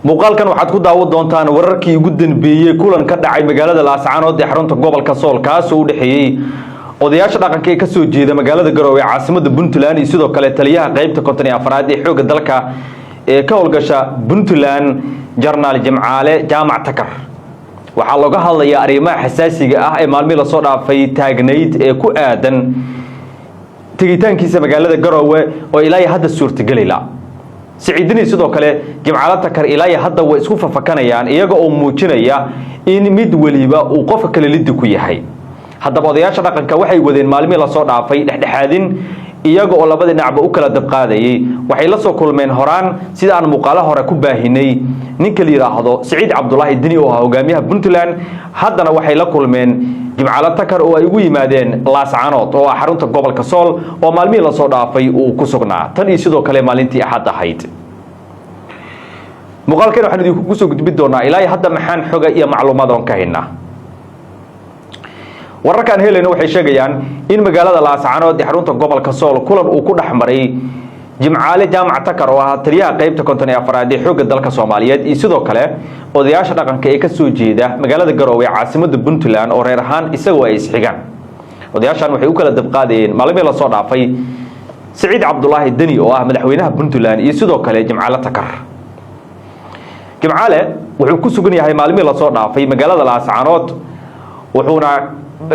Muuqaalkan waxaad ku daawan doontaan wararkii ugu dambeeyey kulan ka dhacay magaalada Laascaanood ee xarunta gobolka Sool, kaasoo u dhexeeyey odayaasha dhaqanka ee kasoo jeeda magaalada Garowe ee caasimada Puntland iyo sidoo kale taliyaha qeybta 54aad ee xoogga dalka ee ka howlgasha Puntland, Jenaraal Jimcaale Jaamac Takar. Waxaa looga hadlayaa arrimaha xasaasiga ah ee maalmihii lasoo dhaafay taagnayd ee ku aadan tegitaankiisa magaalada Garowe oo ilaa iyo hadda suurtagelila. Siciidini sidoo kale Jimcaale Takar ilaa iyo hadda way isku fafakanayaan, iyaga oo muujinaya in mid weliba uu qofka kale liddi ku yahay. Haddaba odayaasha dhaqanka waxay wadeen maalmihii lasoo dhaafay dhexdhexaadin, iyaga oo labada dhinacba u kala dabqaadayay. Waxay la soo kulmeen horaan, sida aan muuqaalo hore ku baahinay, ninka la yidhaahdo Siciid Cabdulaahi Dini oo ah hogaamiyaha Puntland. Haddana waxay la kulmeen Jimcaale Takar oo ay ugu yimaadeen Laascanood oo ah xarunta gobolka Sool, oo maalmihii lasoo dhaafay uu ku sugnaa tan iyo sidoo kale maalintii Axad ahayd. Muuqaalkan waxaan idinkugu soo gudbin doonaa ilaa iyo hadda maxaan xoga iyo macluumaad oon ka haynaa. Wararkaan helayno waxay sheegayaan in magaalada Laascanood ee xarunta gobolka Sool kulan uu ku dhex maray Jimcaale Jaamac Takar oo ah taliyaha qeybta 54aad ee xoogga dalka Soomaaliyeed iyo sidoo kale odayaasha dhaqanka ee kasoo jeeda magaalada Garowe ee caasimada Puntland, oo reer ahaan isagoo ay isxigaan. Odayaashan waxay u kala dabqaadayeen maalmihii lasoo dhaafay Siciid Cabdulaahi Deni oo ah madaxweynaha Puntland iyo sidoo kale Jimcaale Takar. Jimcaale wuxuu ku sugan yahay maalmihii lasoo dhaafay magaalada Laascanood, wuxuuna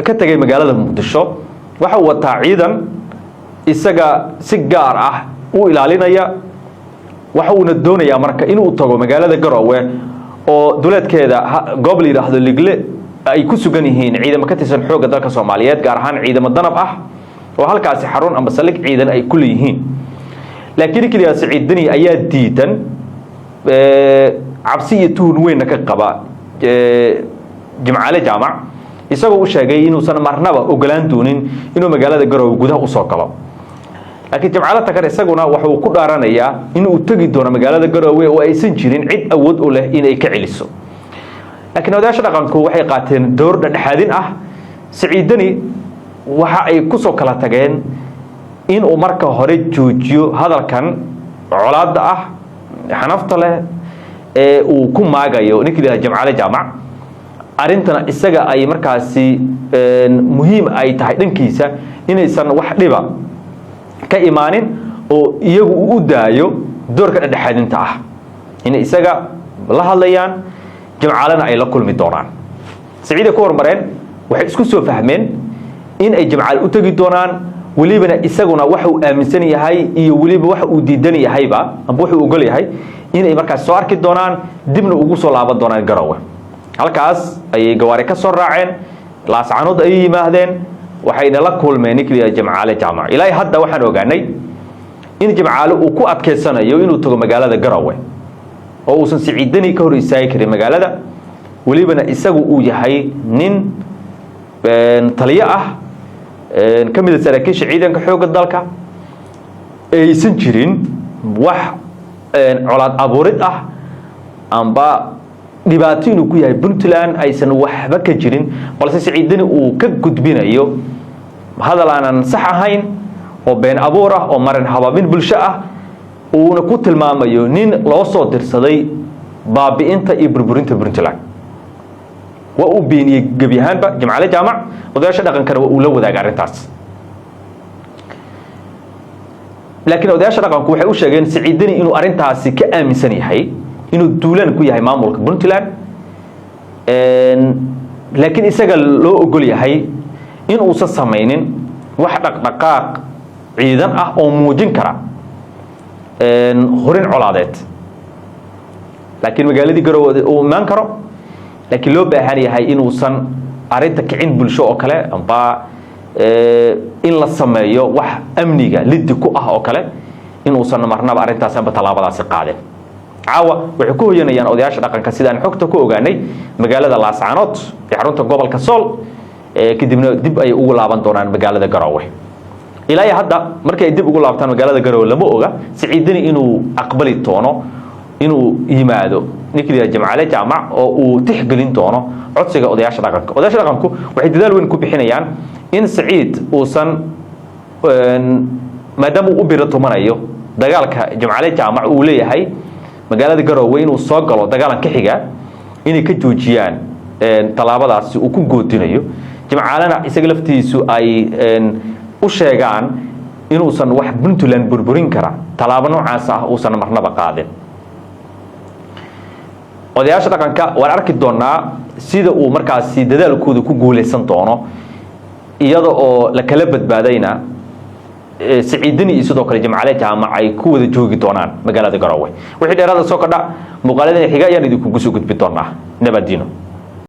ka tegay magaalada Muqdisho. Waxa uu wataa ciidan isaga si gaar ah u ilaalinaya, waxa uuna doonayaa marka inuu tago magaalada Garowe oo duleedkeeda goob la yidhaahdo Ligle ay ku sugan yihiin ciidamo ka tirsan xoogga dalka Soomaaliyeed, gaar ahaan ciidamo Danab ah oo halkaasi xarun amba saldhig ciidan ay ku leeyihiin. Laakiin keliya Siciid Deni ayaa diidan, cabsi iyo tuhun weynna ka qaba Jimcaale Jaamac, isagoo u sheegay inuusan marnaba ogolaan doonin inuu magaalada Garowe gudaha usoo galo. Laakiin Jimcaale Takar isaguna wuxuu ku dhaaranayaa inuu tegi doono magaalada Garowe oo aysan jirin cid awood u leh inay ka celiso. Laakiin odayaasha dhaqanku waxay qaateen door dhexdhexaadin ah. Siciidani waxa ay kusoo kala tageen inuu marka hore joojiyo hadalkan colaadda ah, xanafta leh ee uu ku maagayo ninkii la Jimcaale Jaamac, arrintana isaga ay markaasi muhiim ay tahay dhankiisa inaysan wax dhiba ka imaanin oo iyagu uu u daayo doorka dhexdhexaadinta ah, inay isaga la hadlayaan, Jimcaalena ay la kulmi doonaan. Siciiday ku hormareen, waxay isku soo fahmeen in ay Jimcaale u tegi doonaan, welibana isaguna waxa uu aaminsan yahay iyo weliba waxa uu diidan yahayba amba wuxuu ogol yahay inay markaas soo arki doonaan, dibna ugu soo laaban doonaan Garowe. Halkaas ayay gawaari ka soo raaceen, Laascanood ayay yimaadeen, waxayna la kulmeen ninkii Jimcaale Jaamac. Ilaa hadda waxaan ogaanay in Jimcaale uu ku adkeysanayo inuu tago magaalada Garowe oo uusan Siciidani ka hor istaagi karin magaalada, welibana isagu uu yahay nin taliyo ah, ka mid a saraakiisha ciidanka xoogga dalka, aysan jirin wax colaad abuurid ah amba dhibaato inuu ku yahay Puntland aysan waxba ka jirin, balse Siciidani uu ka gudbinayo hadal aanan sax ahayn oo been abuur ah oo marin habaabin bulsho ah, uuna ku tilmaamayo nin loo soo dirsaday baabi'inta iyo burburinta Puntland. Waa uu beeniyey gebi ahaanba Jimcaale Jaamac, odayaasha dhaqankana waa uu la wadaagay arrintaas. Laakiin odayaasha dhaqanku waxay u sheegeen Siciidani inuu arrintaasi ka aaminsan yahay inuu duulaan ku yahay maamulka Puntland, laakiin isaga loo ogol yahay in uusan samaynin wax dhaqdhaqaaq ciidan ah oo muujin kara horin colaadeed, laakiin magaaladii Garowe uu imaan karo, laakiin loo baahan yahay inuusan arrinta kicin bulsho oo kale amba in la sameeyo wax amniga liddi ku ah oo kale inuusan marnaba arrintaas amba tallaabadaasi qaadin. Caawa waxay ku hoyanayaan odayaasha dhaqanka, sidaan xogta ku ogaanay, magaalada Laascaanood ee xarunta gobolka Sool, kadibna dib ayay ugu laaban doonaan magaalada Garowe. Ilaa iyo hadda markii ay dib ugu laabtaan magaalada Garowe lama oga Siciidani inuu aqbali doono inuu yimaado ninkii la Jimcaale Jaamac oo uu tixgelin doono codsiga odayaasha dhaqanka. Odayaasha dhaqanku waxay dadaal weyn ku bixinayaan in Siciid uusan, maadaama uu u biro tumanayo dagaalka Jimcaale Jaamac uu leeyahay. Magaalada Garowe inuu soo galo dagaalan ka xiga inay ka joojiyaan tallaabadaasi uu ku goodinayo. Jimcaalena isaga laftiisu ay u sheegaan inuusan wax Puntland burburin kara tallaabo noocaas ah uusan marnaba qaadin. Odayaasha dhaqanka waan arki doonaa sida uu markaasi dadaalkooda ku guuleysan doono, iyada oo la kala badbaadayna Siciidani iyo sidoo kale Jimcale Jaamac ay ku wada joogi doonaan magaalada Garowe. Wixii dheeraada soo kordha muuqaaladana xiga ayaan idinkugu soo gudbi doonaa. Nabadino.